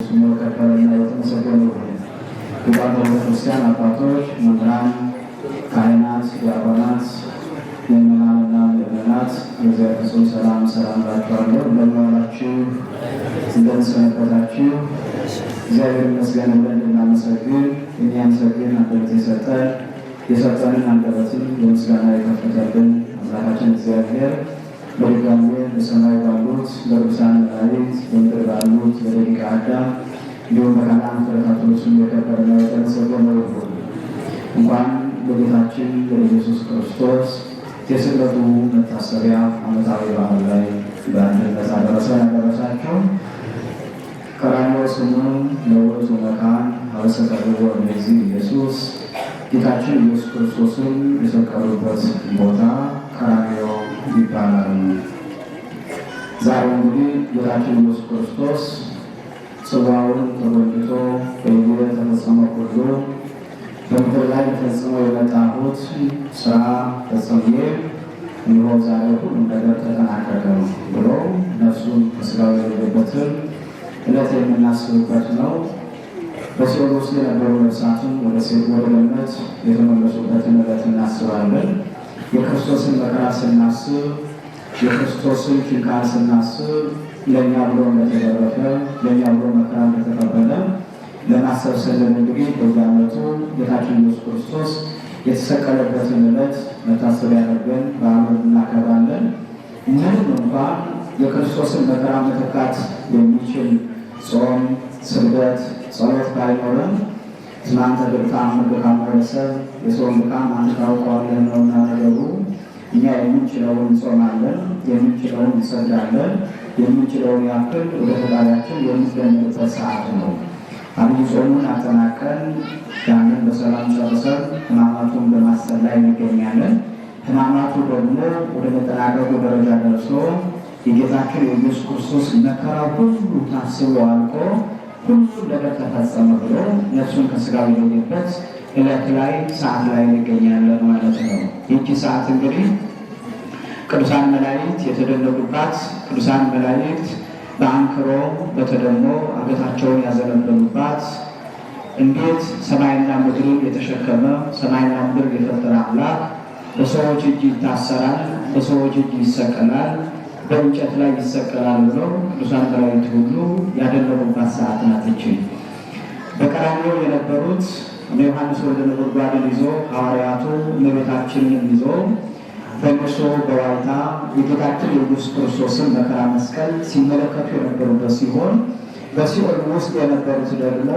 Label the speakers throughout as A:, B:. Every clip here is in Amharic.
A: ስሙ የከበረና የተመሰገነ ይሁን። ሊቃውንተ ቤተክርስቲያን አባቶች፣ መምህራን፣ ካህናት፣ ዲያቆናት፣ ምዕመናንና ምዕመናት በእግዚአብሔር ፍጹም ሰላም ሰላም እላችኋለሁ። እንደምን ዋላችሁ? እንደምን ሰነበታችሁ? እግዚአብሔር ይመስገን ብለን እንድናመሰግን የሚያመሰግን አንደበት የሰጠን፣ የሰጠንን አንደበትን በምስጋና የከፈተልን አምላካችን እግዚአብሔር በድጋሜ በሰማይ ባሉት በቅዱሳን መላእክት፣ በምድር ባሉት በደቂቀ አዳም እንዲሁም በካህናት ፍጥረታት ስም የከበረና የተመሰገነ ይሁን። እንኳን ለጌታችን ለኢየሱስ ክርስቶስ የስቅለቱ መታሰቢያ ዓመታዊ በዓል ላይ በአንድነት አደረሰን አደረሳችሁ። ቀራንዮ ስሙ ለውእቱ መካን ኀበ ሰቀልዎ ለእግዚእ ኢየሱስ። ጌታችን ኢየሱስ ክርስቶስን የሰቀሉበት ቦታ ቀራንዮ ይባላል። ዛሬ እንግዲህ ጌታችን ኢየሱስ ክርስቶስ ጽዋውን ተጎንጭቶ በይዜ ተፈጸመ ኩሉ፣ በምድር ላይ ፈጽሞ የመጣሁት ስራ ፈጽሜ እነሆ ዛሬ ሁሉም ነገር ተጠናቀቀ ብሎ ነፍሱን ከስጋው የለየበትን ዕለት የምናስብበት ነው። በሲኦል ውስጥ የነበሩ ነፍሳትን ወደ ገነት የተመለሱበትን ዕለት እናስባለን። የክርስቶስን መከራ ስናስብ፣ የክርስቶስን ችንካር ስናስብ፣ ለእኛ ብሎ እንደተገረፈ፣ ለእኛ ብሎ መከራ እንደተቀበለ ለማሰብ ስንል እንግዲህ በየዓመቱ ጌታችን ኢየሱስ ክርስቶስ የተሰቀለበትን ዕለት መታሰቢያ አድርገን በዓሉን እናከብራለን። ምንም እንኳን የክርስቶስን መከራ መተካት የሚችል ጾም፣ ስግደት፣ ጸሎት ባይኖርም ትናንተ ድካም ድካም ለሰብ፣ የሰውን ድካም አንተ ታውቀዋለህ ነውና ነገሩ። እኛ የምንችለውን እንጾማለን፣ የምንችለውን እንሰግዳለን፣ የምንችለውን ያክል ወደ ፈጣሪያችን የምንለምንበት ሰዓት ነው። አብይ ጾሙን አጠናቀን ያንን በሰላም ጨርሰን ሕማማቱን በማሰብ ላይ እንገኛለን። ሕማማቱ ደግሞ ወደ መጠናቀቁ ደረጃ ደርሶ የጌታችን የኢየሱስ ክርስቶስ መከራ ሁሉ ታስቦ አልቆ ሁሉም ነገር ተፈጸመ ብሎ ነፍሱን ከስጋው የለየበት ዕለት ላይ፣ ሰዓት ላይ እንገኛለን ማለት ነው። ይህቺ ሰዓት እንግዲህ ቅዱሳን መላእክት የተደነቁባት፣ ቅዱሳን መላእክት በአንክሮ በተደሞ አንገታቸውን ያዘነበሉባት፣ እንዴት ሰማይና ምድርን የተሸከመ፣ ሰማይና ምድር የፈጠረ አምላክ በሰዎች እጅ ይታሰራል፣ በሰዎች እጅ ይሰቀላል፣ በእንጨት ላይ ይሰቀላል ብለው ቅዱሳን መላእክት ሁሉ ያደነቁባት ሰዓት ናት። ይህች በቀራንዮ የነበሩት እነ ዮሐንስ ወልደ ነጎድጓድን ይዞ፣ ሐዋርያቱ እመቤታችንን ይዞ በልቅሶ በዋይታ የጌታችን የኢየሱስ ክርስቶስን መከራ መስቀል ሲመለከቱ የነበሩበት ሲሆን፣ በሲኦል ውስጥ የነበሩት ደግሞ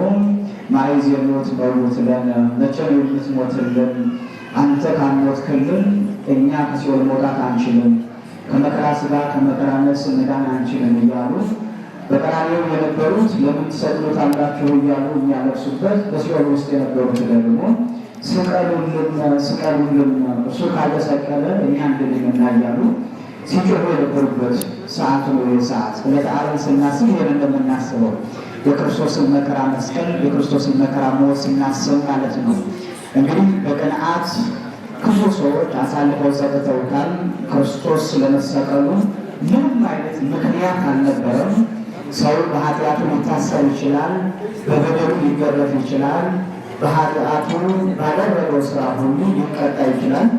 A: ማእዜኑ ትመውት ለነ፣ መቼ ነው የምትሞትልን? አንተ ካልሞትክልን እኛ ከሲኦል መውጣት አንችልም፣ ከመከራ ስጋ ከመከራ ነፍስ መዳን አንችልም እያሉ በቀራንዮ የነበሩት ለምን ትሰቅሉታላችሁ እያሉ የሚያለቅሱበት፣ በሲኦል ውስጥ የነበሩት ደግሞ ስቀሉልን፣ ስቀሉልን፣ እርሱ ካልተሰቀለ እኛ እንድንምና እያሉ ሲጮሁ የነበሩበት ሰዓት ነው። ይህ ሰዓት ዕለተ ዓርብን ስናስብ ይህን እንደምናስበው የክርስቶስን መከራ መስቀል፣ የክርስቶስን መከራ ሞት ስናስብ ማለት ነው። እንግዲህ በቅንዓት ክፉ ሰዎች አሳልፈው ሰጥተውታል። ክርስቶስ ስለመሰቀሉ ምንም አይነት ምክንያት አልነበረም። ሰው በኃጢአቱ ሊታሰር ይችላል፣ በበደሉ ሊገረፍ ይችላል፣ በኃጢአቱ ባደረገው ስራ ሁሉ ሊቀጣ ይችላል።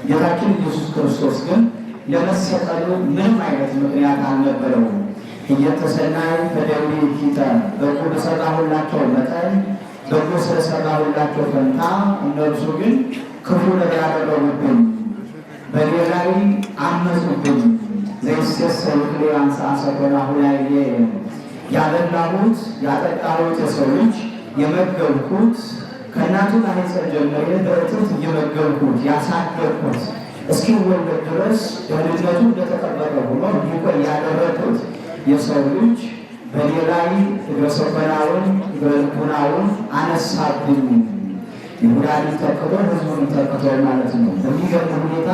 A: ጌታችን ኢየሱስ ክርስቶስ ግን ለመሰቀሉ ምንም አይነት ምክንያት አልነበረውም። እየተሰናይ ፈደዊ ፊተ፣ በጎ በሰራሁላቸው መጠን፣ በጎ ስለሰራሁላቸው ፈንታ እነርሱ ግን ክፉ ነገር አደረጉብኝ፣ በእኔ ላይ አመፁብኝ። ዘይሴሰይ ክልኤ አንስአ ሰኮናሁ ላዕሌየ፣ ያበላሁት ያጠጣሁት የሰው ልጅ፣ የመገብኩት፣ ከእናቱ ማኅፀን ጀምሬ በእጥብት እየመገብኩት ያሳደግኩት፣ እስኪወለድ ድረስ ደህንነቱ እንደተጠበቀ ሆኖ እንዲቆይ ያደረግኩት የሰው ልጅ በእኔ ላይ እግረ ሰኮናውን እግረ ልቡናውን አነሳብኝ። ይሁዳን ተክቶ ህዝቡን ተክቶ ማለት ነው። በሚገርም ሁኔታ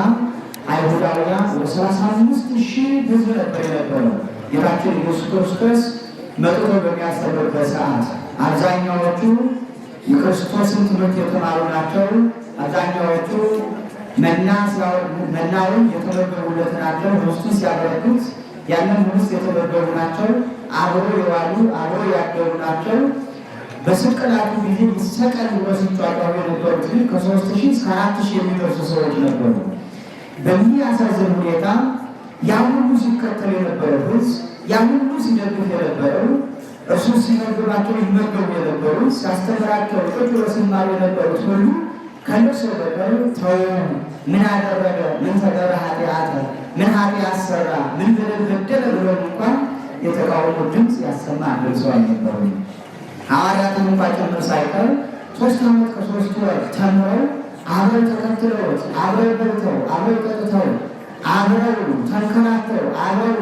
A: አይሁዳውያን ወደ 35,000 ህዝብ ነበር የነበረው። ጌታችን ኢየሱስ ክርስቶስ መጥቶ በሚያስተምርበት ሰዓት አብዛኛዎቹ የክርስቶስን ትምህርት የተማሩ ናቸው። አብዛኛዎቹ መናውን የተመገቡለት ናቸው። ህብስቱን ሲያበረክት ያንን ህብስት የተመገቡ ናቸው። አብረው የዋሉ፣ አብረው ያደሩ ናቸው። በስቅላቱ ጊዜ ይሰቀል ብሎ ሲጯጯሁ የነበሩት ግን ከ3000 እስከ 4000 የሚደርሱ ሰዎች ነበሩ። በሚያሳዝን ሁኔታ ያ ሁሉ ሲከተል የነበረው ህዝብ፣ ያ ሁሉ ሲደግፍ የነበረው፣ እርሱ ሲመግባቸው ይመገቡ የነበሩ፣ ሲያስተምራቸው ቁጭ ብለው ሲማሩ የነበሩት ሁሉ ከእነርሱ በቀር ተው፣ ምን አደረገ፣ ምን ተገረ ኃጢአተ፣ ምን ኃጢአት ሰራ፣ ምን በደል በደለ ብሎ እንኳን የተቃውሞ ድምፅ ያሰማ አንድም ሰው አልነበሩም። ሐዋርያትን እንኳ ጭምር ሳይቀር 3 ዓመት ከ3 ወር ተምረው፣ አብረው ተከትለውት፣ አብረው በልተው፣ አብረው ጠጥተው፣ አብረው ተንከራተው፣ አብረው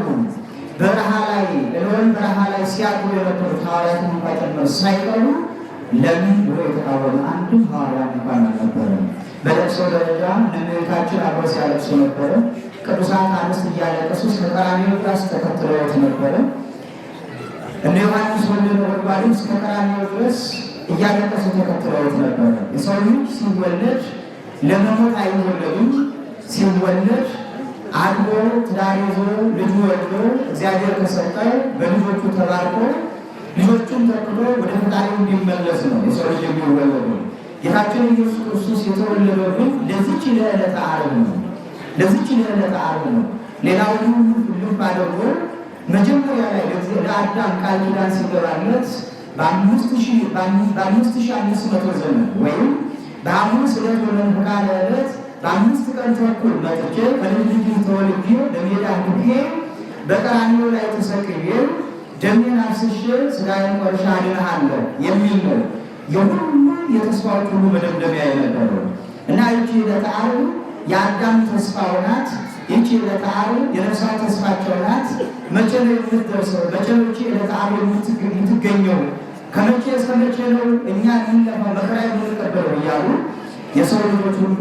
A: በረሃ ላይ ለወን በረሃ ላይ ሲያድሩ የነበሩት ሐዋርያትን እንኳ ጭምር ሳይቀሩ ለምን ብሎ የተቃወመ አንድም ሐዋርያ እንኳን አልነበረም። በለቅሶ ደረጃ እመቤታችን አብረው ሲያለቅሱ ነበረ። ቅዱሳት አንስት እያለቀሱ እስከ ቀራንዮ ድረስ ተከትለውት ነበረ። እነ ዮሐንስ ወልደ ነጎድጓድም እስከ ቀራንዮ ድረስ እያለቀሱ ተከትለውት ነበረ። የሰው ልጅ ሲወለድ ለመሞት አይወለድም። ሲወለድ አድጎ፣ ትዳር ይዞ፣ ልጁ ወልዶ፣ እግዚአብሔር ከሰጠው በልጆቹ ተባርኮ፣ ልጆቹን ተክሎ ወደ ፈጣሪው እንዲመለስ ነው የሰው ልጅ የሚወለደው። ጌታችን ኢየሱስ ክርስቶስ የተወለደው ግን ለዚች ለዕለተ ዓርብ ነው። ለዚች ለዕለተ ዓርብ ነው። ሌላው ሁሉ ልብ አድርጎ መጀመሪያ ላይ ለአዳም ቃል ኪዳን ሲገባለት በ5500 ዘመን ወይም በሐሙስ ዕለት ወመንፈቃ ዕለት በ5 ቀን ተኩል መጥቼ፣ ከልጅ ልጅ ተወልጄ፣ በሜዳ ግቤ፣ በቀራንዮ ላይ ተሰቅዬ፣ ደሜን አፍስሼ፣ ሥጋዬን ቆርሼ አድንሃለሁ የሚል ነው። የሁሉ የተስፋዎች ሁሉ መደምደሚያ የነበረው እና ይቺ ዕለተ ዓርብ የአዳም ተስፋው ናት። ይቺ ዕለተ ዓርብ የነፍሳት ተስፋቸው ናት። መቼ ነው የምትደርሰው? መቼ ነው ይቺ ዕለተ ዓርብ የምትገኘው? ከመቼ እስከ መቼ ነው እኛ የምንለፋው፣ መከራ የምንቀበለው እያሉ የሰው ልጆች ሁሉ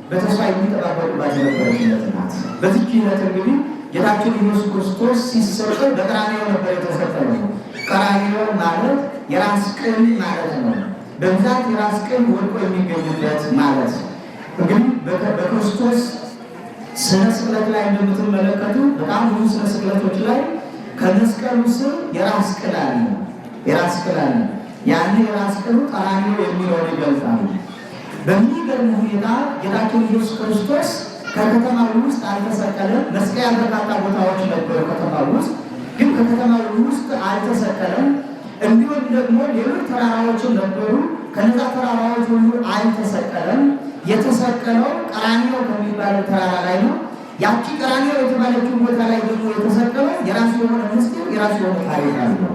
A: በተስፋ የሚጠባበቁባት የነበረች ዕለት ናት። በዚች ዕለት እንግዲህ ጌታችን ኢየሱስ ክርስቶስ ሲሰቀል በቀራንዮ ነበር የተሰቀለው። ቀራንዮ ማለት የራስ ቅል ማለት ነው። በብዛት የራስ ቅል ወድቆ የሚገኝበት ማለት። እንግዲህ በክርስቶስ ስነ ስቅለት ላይ እንደምትመለከቱ በጣም ብዙ ስነ ስቅለቶች ላይ ከመስቀሉ ስር የራስ ቅል አለ። የራስ ቅል አለ። ያን የራስ ቅሉ ቀራንዮ የሚለውን ይገልጻል። በሚገርም ሁኔታ ጌታችን ኢየሱስ ክርስቶስ ከከተማው ውስጥ አልተሰቀለም። መስቀያ በርካታ ቦታዎች ነበሩ ከተማው ውስጥ፣ ግን ከከተማው ውስጥ አልተሰቀለም። እንዲሁም ደግሞ ሌሎች ተራራዎችን ነበሩ። ከነዛ ተራራዎች ሁሉ አልተሰቀለም። የተሰቀለው ቀራንዮ ከሚባለው ተራራ ላይ ነው። ያቺ ቀራንዮ የተባለችው ቦታ ላይ ደግሞ የተሰቀለው የራሱ የሆነ ምስጢር፣ የራሱ የሆነ ታሪክ አለው።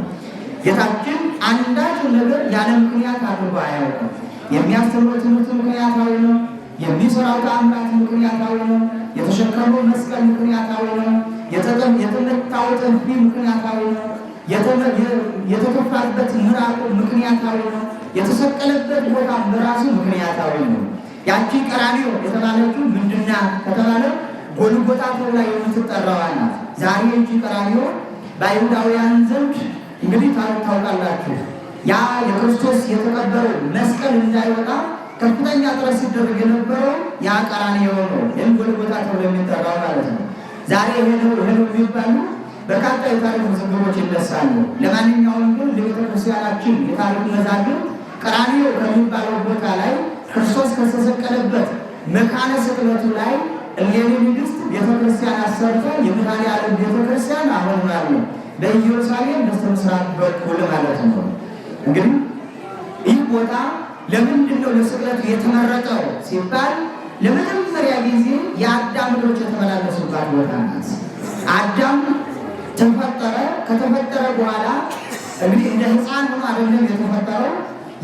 A: ጌታችን አንዳች ነገር ያለ ምክንያት አድርጎ አያውቅም። የሚያስተምረው ትምህርት ምክንያታዊ ነው። የሚሰራው ተአምራት ምክንያታዊ ነው። የተሸከመው መስቀል ምክንያታዊ ነው። የተመታው ጥፊ ምክንያታዊ ነው። የተተፋበት ምራቁ ምክንያታዊ ነው። የተሰቀለበት ቦታ በራሱ ምክንያታዊ ነው። ያቺ ቀራንዮ የተባለችው ምንድና ከተባለ ጎልጎታ ተብላ የምትጠራዋ ናት። ዛሬ እንጂ ቀራንዮ በአይሁዳውያን ዘንድ እንግዲህ ታውቃላችሁ፣ ያ የክርስቶስ የተቀበረው መስቀል እንዳይወጣ ከፍተኛ ጥረት ሲደረግ የነበረው ያ ቀራንዮ ነው። ይህም ጎልጎታ ተብሎ የሚጠራው ማለት ነው። ዛሬ ይሄ ነው ይሄ ነው የሚባሉ በርካታ የታሪክ መዘግቦች ይነሳሉ። ለማንኛውም ግን ለቤተ ክርስቲያናችን የታሪክ መዛግብት ቀራንዮ ከሚባለው ቦታ ላይ፣ ክርስቶስ ከተሰቀለበት መካነ ስቅለቱ ላይ እሌኒ ንግሥት ቤተክርስቲያን አሰርታ የመድኃኔዓለም ቤተክርስቲያን አሁን አለ በኢየሩሳሌም በስተምስራቅ በኩል ማለት ነው። እንግዲህ ይህ ቦታ ለምንድን ነው ለስቅለቱ የተመረጠው ሲባል ለመጀመሪያ ጊዜ የአዳም ልጆች የተመላለሱባት ቦታ ናት። አዳም ተፈጠረ። ከተፈጠረ በኋላ እንግዲህ እንደ ሕፃን ሆኖ አይደለም የተፈጠረው።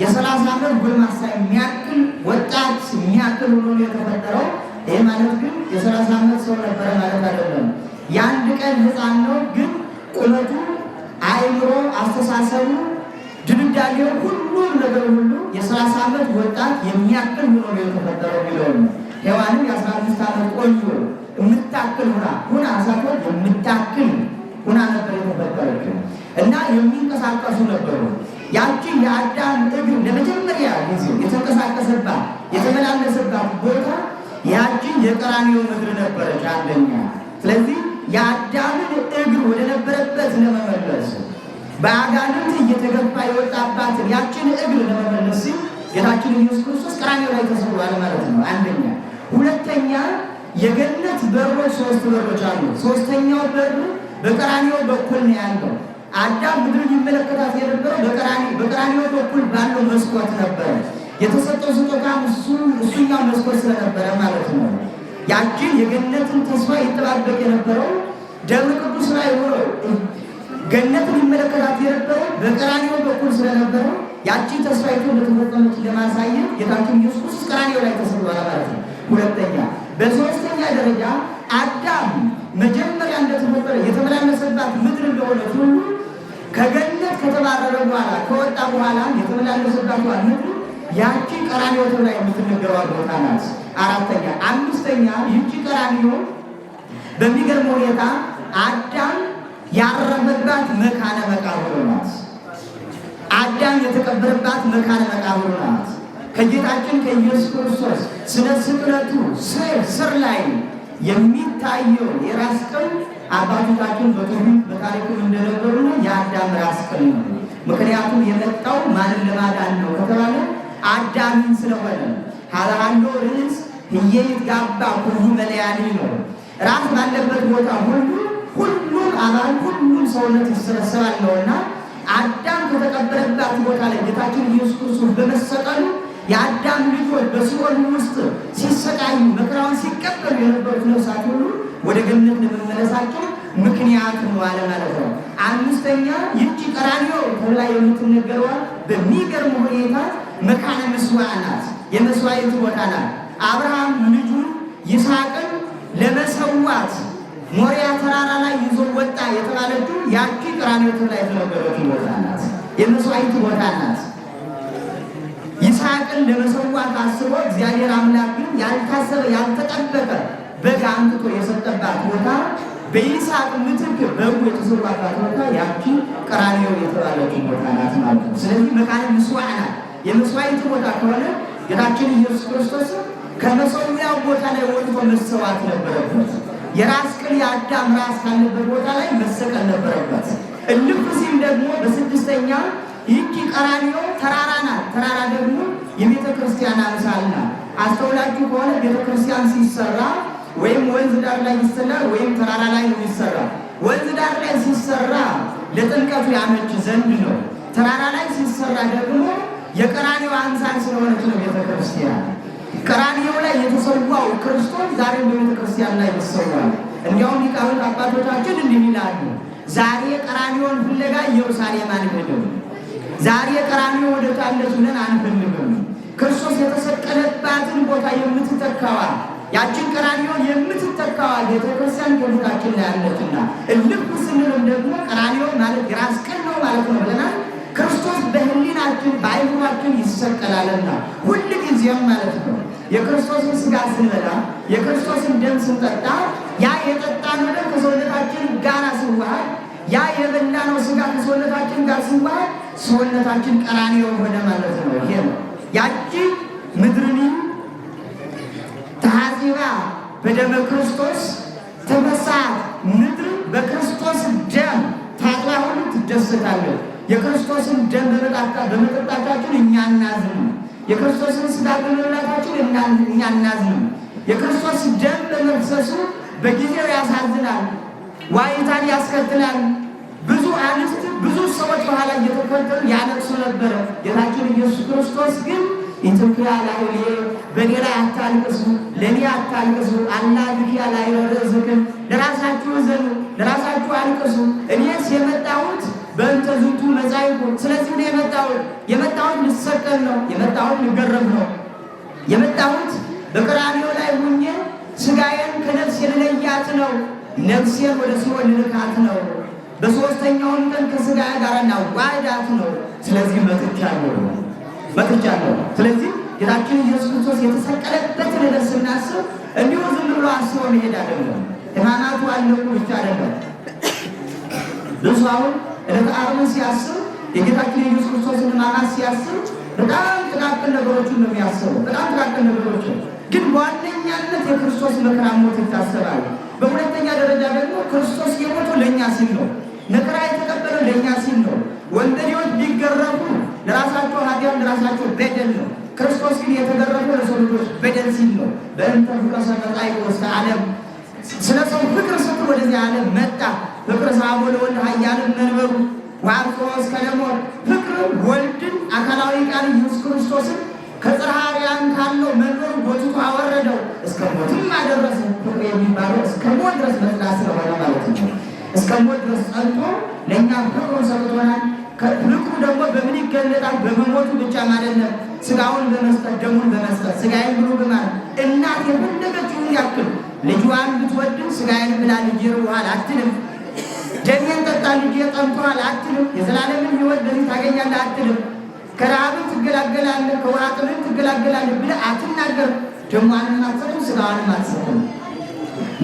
A: የ30 ዓመት ጎልማሳ የሚያክል፣ ወጣት የሚያክል ሆኖ ነው የተፈጠረው። ይህ ማለት ግን የ30 ዓመት ሰው ነበረ ማለት አይደለም። የአንድ ቀን ሕፃን ነው። ግን ቁመቱ፣ አእምሮ፣ አስተሳሰቡ፣ ድንዳጌው፣ ሁሉም ነገር ሁሉ የ30 ዓመት ወጣት የሚያክል ሆኖ ነው የተፈጠረው የሚለው ነው። ሔዋንም የ15 ዓመት ቆንጆ የምታክል ሁና ሳትሆን የምታክል ሁና ነበር የተፈጠረችው እና የሚንቀሳቀሱ ነበሩ። ያቺ የአዳም እግር ለመጀመሪያ ጊዜ የተንቀሳቀሰባት፣ የተመላለሰባት ቦታ ያቺ የቀራንዮ ምድር ነበረች አንደኛ። ስለዚህ የአዳምን እግር ወደ ነበረበት ለመመለስ፣ በአጋንንት እየተገፋ የወጣባትን ያችን እግር ለመመለስ ሲል ጌታችን ኢየሱስ ክርስቶስ ቀራንዮ ላይ ተሰቅሏል ማለት ነው። አንደኛ። ሁለተኛ፣ የገነት በሮች ሶስት በሮች አሉ። ሶስተኛው በር በቀራንዮ በኩል ነው ያለው። አዳም ምድርን ይመለከታት የነበረው በቀራንዮ በኩል ባለው መስኮት ነበረ። የተሰጠው ስጦታ እሱኛው መስኮት ስለነበረ ማለት ነው። ያችን የገነትን ተስፋ ይጠባበቅ የነበረው፣ ደብረ ቅዱስ ላይ ሆኖ ገነትን ይመለከታት የነበረው በቀራንዮ በኩል ስለነበረ፣ ያቺ ተስፋይቱ እንደተፈጸመች ለማሳየት ጌታችን ኢየሱስ ክርስቶስ ቀራንዮ ላይ ተሰቅሏል ማለት ነው። ሁለተኛ። በሶስተኛ ደረጃ አዳም መጀመሪያ እንደተፈጠረ የተመላለሰባት ምድር እንደሆነች ሁሉ፣ ከገነት ከተባረረ በኋላ፣ ከወጣ በኋላ የተመላለሰባት ምድር ያቺ ቀራንዮ ተብላ የምትነገረው ቦታ ናት። አራተኛ። አምስተኛ፣ ይቺ ቀራንዮ በሚገርም ሁኔታ አዳም ያረፈባት መካነ መቃብሩ ናት። አዳም የተቀበረባት መካነ መቃብሩ ናት። ከጌታችን ከኢየሱስ ክርስቶስ ስለ ስቅለቱ ስር ስር ላይ የሚታየው የራስ ቅል አባቶቻችን በትውፊት በታሪኩም እንደነበሩ የአዳም ራስ ቅል ነው። ምክንያቱም የመጣው ማንን ለማዳን ነው ከተባለ አዳምን ስለሆነ፣ ኀበ ሀሎ ርእስ ህየ ይትጋባእ ኩሉ መለያኒ ነው። ራስ ባለበት ቦታ ሁሉ ሁሉም አባል፣ ሁሉም ሰውነት ይሰበሰባል ነውና፣ አዳም ከተቀበረባት ቦታ ላይ ጌታችን ኢየሱስ ክርስቶስ በመሰቀሉ የአዳም ልጆች በሲኦል ውስጥ ሲሰቃዩ መከራውን ሲቀበሉ የነበሩት ነፍሳት ሁሉ ወደ ገነት ለመመለሳቸው ምክንያት ነው አለ ማለት ነው። አምስተኛ፣ ይህቺ ቀራንዮ ተብላ የምትነገረዋ በሚገርም ሁኔታ መካነ ምስዋዕ ናት። የመስዋዕቱ ቦታ ናት። አብርሃም ልጁን ይስሐቅን ለመሰዋት ሞሪያ ተራራ ላይ ይዞ ወጣ የተባለችው ያቺ ቀራንዮ ተብላ የተነገረችው ቦታ ናት። የመስዋዕቱ ቦታ ናት። ይስሐቅን ለመሰዋት አስቦ እግዚአብሔር አምላክ ግን ያልታሰበ፣ ያልተጠበቀ በግ አምጥቶ የሰጠባት ቦታ፣ በይስሐቅ ምትክ በጉ የተሰዋባት ቦታ ያቺ ቀራንዮ የተባለችው ቦታ ናት ማለት ነው። ስለዚህ መካነ ምስዋዕ ናት። የመስዋዕቱ ቦታ ከሆነ ጌታችን ኢየሱስ ክርስቶስ ከመሰዊያው ቦታ ላይ ወጥቶ መሰዋት ነበረበት። የራስ ቅል፣ የአዳም ራስ ካለበት ቦታ ላይ መሰቀል ነበረበት። እልፍ ሲል ደግሞ በስድስተኛ ይህቺ ቀራንዮ ተራራ ናት። ተራራ ደግሞ የቤተ ክርስቲያን አምሳል ናት። አስተውላችሁ ከሆነ ቤተ ክርስቲያን ሲሰራ ወይም ወንዝ ዳር ላይ ይሰራል ወይም ተራራ ላይ ነው ይሰራ። ወንዝ ዳር ላይ ሲሰራ ለጥልቀቱ ያመች ዘንድ ነው። ተራራ ላይ ሲሰራ ደግሞ የቀራንዮ አምሳል ስለሆነች ነው ቤተ ክርስቲያን። ቀራንዮ ላይ የተሰዋው ክርስቶስ ዛሬም በቤተ ክርስቲያን ላይ ይሰዋል። እንዲያውም ሊቃውንት አባቶቻችን እንዲህ ይላሉ፣ ዛሬ ቀራንዮን ፍለጋ ኢየሩሳሌም አንሄድም። ዛሬ ቀራንዮ ወደ ታለች ብለን አንፈልግም። ክርስቶስ የተሰቀለባትን ቦታ የምትተካዋ፣ ያችን ቀራንዮን የምትተካዋ ቤተክርስቲያን ከፊታችን ላይ ያለችና፣ እልፍ ስንልም ደግሞ ቀራንዮ ማለት የራስ ቅል ነው ማለት ነው ብለናል። ክርስቶስ በሕሊናችን፣ በአይምሯችን ይሰቀላልና ሁል ጊዜም ማለት ነው። የክርስቶስን ስጋ ስንበላ፣ የክርስቶስን ደም ስንጠጣ፣ ያ የጠጣነው ደም ከሰውነታችን ጋር ሲዋሃድ፣ ያ የበላነው ስጋ ከሰውነታችን ጋር ሲዋሃድ ሰውነታችን ቀራንዮ ሆነ ማለት ነው። ይሄ ነው። ያቺ ምድርኒ ተሐጺባ በደመ ክርስቶስ ተፈሳት፣ ምድር በክርስቶስ ደም ታጥባ ሁሉ ትደሰታለች። የክርስቶስን ደም በመጠጣታችን እኛ እናዝንም። የክርስቶስን ስጋ በመብላታችን እኛ እናዝንም። የክርስቶስ ደም በመፍሰሱ በጊዜው ያሳዝናል፣ ዋይታን ያስከትላል። ብዙ አንስት፣ ብዙ ሰዎች በኋላ እየተከተሉ ያለቅሱ ነበረ። ጌታችን ኢየሱስ ክርስቶስ ግን ኢትብክያ ላዕሌየ፣ በእኔ ላይ አታልቅሱ፣ ለእኔ አታልቅሱ፣ አላ ብክያ ላዕለ ርእስክም፣ ለራሳችሁ እዘኑ፣ ለራሳችሁ አልቅሱ። እኔስ የመጣሁት በእንተ ዝንቱ መጻእኩ፣ ስለዚህ ነው የመጣሁት። የመጣሁት ልሰቀል ነው። የመጣሁት ልገረፍ ነው። የመጣሁት በቀራንዮ ላይ ሁኜ ስጋዬን ከነፍሴ ልለያት ነው። ነፍሴን ወደ ሲኦል ልልካት ነው። በሶስተኛውም ቀን ከስጋ ጋር ላዋህዳት ነው። ስለዚህ መጥቻለሁ፣ መጥቻለሁ። ስለዚህ ጌታችን ኢየሱስ ክርስቶስ የተሰቀለበትን ዕለት ስናስብ እንዲሁ ዝም ብሎ አስቦ መሄድ አይደለም። ሕማማቱ አለቁ ብቻ አይደለም። ብዙ አሁን ዕለተ ዓርብን ሲያስብ፣ የጌታችን የኢየሱስ ክርስቶስን ሕማማት ሲያስብ በጣም ጥቃቅን ነገሮችን ነው የሚያስበው። በጣም ጥቃቅን ነገሮችን፣ ግን በዋነኛነት የክርስቶስ መከራ፣ ሞት ይታሰባል። በሁለተኛ ደረጃ ደግሞ ክርስቶስ የሞተው ለእኛ ሲል ነው። መከራ የተቀበለው ለእኛ ሲል ነው። ወንበዴዎች ቢገረፉ ለራሳቸው ኃጢአት ለራሳቸው በደል ነው። ክርስቶስ ግን የተገረፈው ለሰው ልጆች በደል ሲል ነው። በእንተ ፍቅረ መጻእከ ውስተ ዓለም፣ ስለ ሰው ፍቅር ስትል ወደዚህ ዓለም መጣ። ፍቅር ሳቦ ለወልድ ኃያል መንበሩ ወአብጽሖ እስከ ለሞት። ፍቅር ወልድን አካላዊ ቃል ኢየሱስ ክርስቶስን ከጽርሐ አርያም ካለው መንበሩ ጎትቶ አወረደው፣ እስከ ሞትም አደረሰ። ፍቅር የሚባለው እስከ ሞት ድረስ መጽናት ስለሆነ ማለት ነው። እስከ ሞት ድረስ ጸንቶ ለእኛ ፍቅሩን ሰጥቶናል። ፍቅሩ ደግሞ በምን ይገለጣል? በመሞቱ ብቻም አይደለም፣ ስጋውን በመስጠት ደሙን በመስጠት፣ ስጋዬን ብሉ በማለት። እናት የፈለገችውን ያክል ልጇን ብትወድም ስጋዬን ብላ ልጄ ርቦሃል አትልም። ደሜን ጠጣ ልጄ ጠምቶሃል አትልም። የዘላለምን ሕይወት በዚህ ታገኛለህ አትልም። ከረሃብም ትገላገላለህ፣ ከውሃ ጥምም ትገላገላለህ ብለህ አትናገርም። ደሟንም አትሰጥም፣ ስጋዋንም አትሰጥም።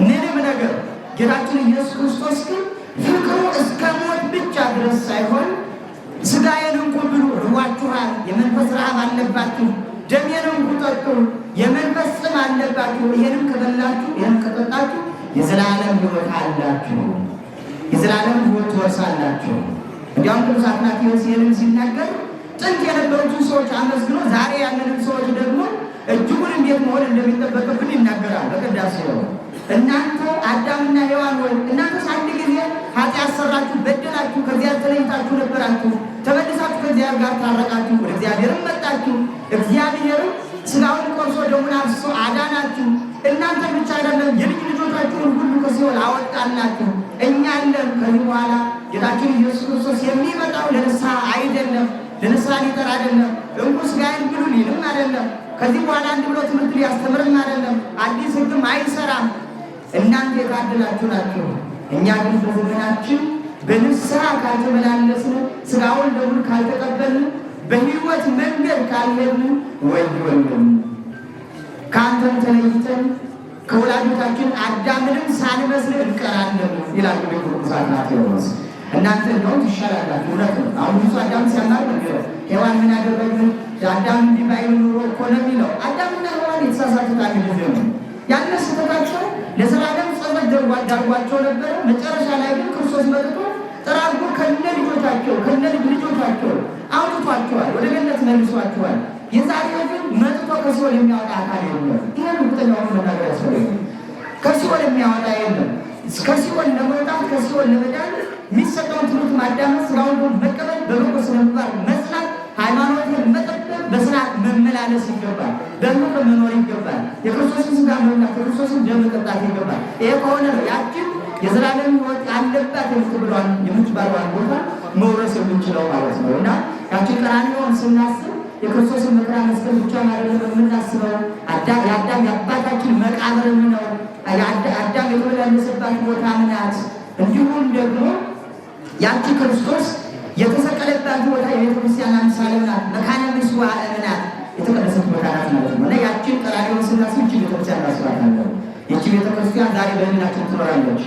A: ምንም ነገር። ጌታችን ኢየሱስ ክርስቶስ ግን ፍቅሩ እስከ ሞት ብቻ ድረስ ሳይሆን ስጋዬን እንኩ ብሉ፣ ርቧችኋል፣ የመንፈስ ረሃብ አለባችሁ። ደሜን እንኩ ጠጡ፣ የመንፈስ ጥም አለባችሁ። ይሄንም ከበላችሁ፣ ይሄንም ከጠጣችሁ የዘላለም ሕይወት አላችሁ፣ የዘላለም ሕይወት ትወርሳላችሁ። እንዲያውም ቅዱስ አትናቴዎስ ይህንን ሲናገር ጥንት የነበሩትን ሰዎች አመስግኖ ዛሬ ያለንን ሰዎች ደግሞ እጅጉን እንዴት መሆን እንደሚጠበቅብን ይናገራል። በቅዳሴው እናንተ አዳምና ሔዋን ወይ እናንተስ አንድ ጊዜ ኃጢአት ሰራችሁ፣ በደላችሁ፣ ከእግዚአብሔር ተለይታችሁ ነበራችሁ። ተመልሳችሁ ከእግዚአብሔር ጋር ታረቃችሁ፣ ወደ እግዚአብሔርም መጣችሁ። እግዚአብሔርም ስጋውን ቆርሶ ደሙን አፍስሶ አዳናችሁ። እናንተ ብቻ አይደለም፣ የልጅ ልጆቻችሁን ሁሉ ከሲኦል አወጣላችሁ። እኛ አለን። ከዚህ በኋላ ጌታችን ኢየሱስ ክርስቶስ የሚመጣው ለንስሐ አይደለም፣ ለንስሐ ሊጠራ አይደለም፣ እንኩ ስጋዬን ብሉ ሊልም አይደለም። ከዚህ በኋላ አንድ ብሎ ትምህርት ሊያስተምርም አይደለም። አዲስ ሕግም አይሰራም። እናንተ የታደላችሁ ናችሁ። እኛ ግን በዘመናችን በንስሐ ካልተመላለስን፣ ስጋውን ደሙን ካልተቀበልን፣ በሕይወት መንገድ ካልሄድን ወዮልን። ከአንተም ተለይተን ከወላጆቻችን አዳምንም ሳንመስል እንቀራለን ይላሉ ቅዱስ አትናቴዎስ። እናንተ እንደውም ትሻላላችሁ። እውነት ነው። አሁን ብዙ አዳም ሲያማር ነው የሚለው። ሔዋን ምን አደረግን? አዳም እንዲህ ባይል ኑሮ እኮ ነው የሚለው። አዳምና ሔዋን የተሳሳቱት አንድ ጊዜ ነው። ያን ስህተታቸው ለዘላለም ጸጸት ዳርጓቸው ነበረ። መጨረሻ ላይ ግን ክርስቶስ መጥቶ ጠራርጎ ከነ ልጆቻቸው ከነ ልጅ ልጆቻቸው አውጥቷቸዋል፣ ወደ ገነት መልሷቸዋል። የዛሬው ግን መጥቶ ከሲኦል የሚያወጣ አካል የለም። ይህን እርግጠኛ ሆኖ መናገር ያስፈልጋል። ከሲኦል የሚያወጣ የለም። ከሲኦል ለመውጣት፣ ከሲኦል ለመዳን የሚሰጠውን ትምህርት ማዳመጥ፣ ስጋውን መቀበል፣ በበጎ ስነ ምግባር መጽናት፣ ሃይማኖትን መጠበቅ፣ በስርዓት መመላለስ ይገባል። በፍቅር መኖር ይገባል። የክርስቶስን ስጋ መብላት፣ የክርስቶስን ደም መጠጣት ይገባል። ይሄ ከሆነ ነው ያችን የዘላለም ሕይወት አለባት የምትባለዋን ቦታ መውረስ የምንችለው ማለት ነው። እና ያችን ቀራንዮን ስናስብ የክርስቶስን መከራ መስቀል ብቻ አይደለም የምናስበው። የአዳም የአባታችን መቃብርም ነው። አዳም የተመላለሰባት ቦታ ናት። እንዲሁም ደግሞ ያቺ ክርስቶስ የተሰቀለባት ቦታ የቤተክርስቲያን አምሳል ናት። መካነ ምሥዋዕ ናት። የተቀደሰች ቦታ ናት ማለት ነው። እና ያችን ቀራንዮን ስናስብ ይህች ቤተክርስቲያን እናስባታለን። ይህች ቤተክርስቲያን ዛሬ በህሊናችን ትኖራለች።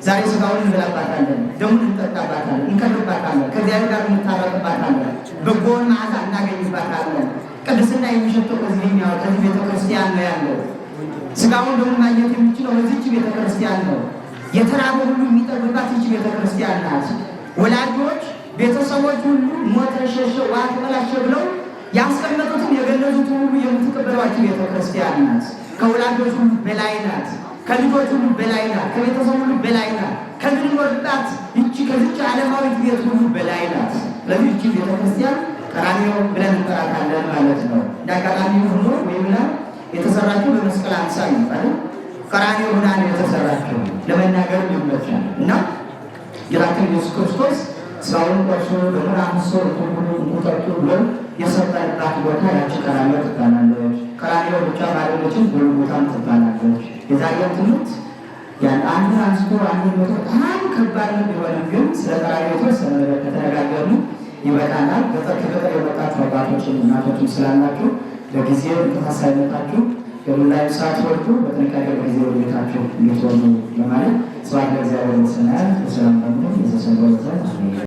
A: ዛሬ ስጋውን እንበላባታለን፣ ደሙን እንጠጣባታለን፣ እንከብባታለን፣ ከእግዚአብሔር ጋር እንታረቅባታለን፣ በጎውን መዓዛ እናገኝባታለን። ቅድስና የሚሸተው ከዚህ ቤተክርስቲያን ነው ያለው። ስጋውን ደሙን ማግኘት የሚችለው በዚች ቤተክርስቲያን ነው። የተራበ ሁሉ የሚጠግብባት ይህች ቤተክርስቲያን ናት። ወላጆች፣ ቤተሰቦች ሁሉ ሞተ፣ ሸሸ፣ ውሃ ተበላሸ ብለው ያስቀመጡትን የገነዙትን ሁሉ የምትቀበሏቸው ቤተክርስቲያን ናት። ከወላጆች ሁሉ በላይ ናት። ከልጆች ሁሉ በላይ ናት። ከቤተሰብ ሁሉ በላይ ናት። ከምንኖርባት ይቺ ከዚች ዓለማዊት ቤት ሁሉ በላይ ናት። ስለዚህ ይቺ ቤተክርስቲያን ቀራንዮ ብለን እንጠራታለን ማለት ነው። እንደ አጋጣሚ ሆኖ ወይም የተሰራችው በመስቀል አምሳል ይባላል። ቀራንዮ ሆና ነው የተሰራችው ለመናገር ይመቻል። እና ጌታችን ኢየሱስ ክርስቶስ ስጋውን ቆርሶ ደሙን አፍስሶ እንኩ ብሉ እንኩ ጠጡ ብሎ የሰጠንባት ቦታ ያቺ ቀራንዮ ትባላለች። ቀራንዮ ብቻ አይደለችም፣ ጎልጎታም ትባላለች። የዛሬው ትምህርት ያን አንዱን አንስቶ አንዱን መቶ በጣም ከባድ ነው። ቢሆንም ግን ስለ ቀራንዮ የተወሰነ ነገር ከተነጋገርን ይበቃናል። ገጠር ከገጠር የመጣችሁ አባቶችን እናቶችን ስላላችሁ ለጊዜ እንቅፋት ሳይመጣችሁ ገዱላይ ሳትወርዱ በጥንቃቄ በጊዜ ወደ ቤታችሁ እንድትወርዱ ለማለት። ስብሐት ለእግዚአብሔር ወሰናይ ወሰላም ደግሞ የዘሰንበ።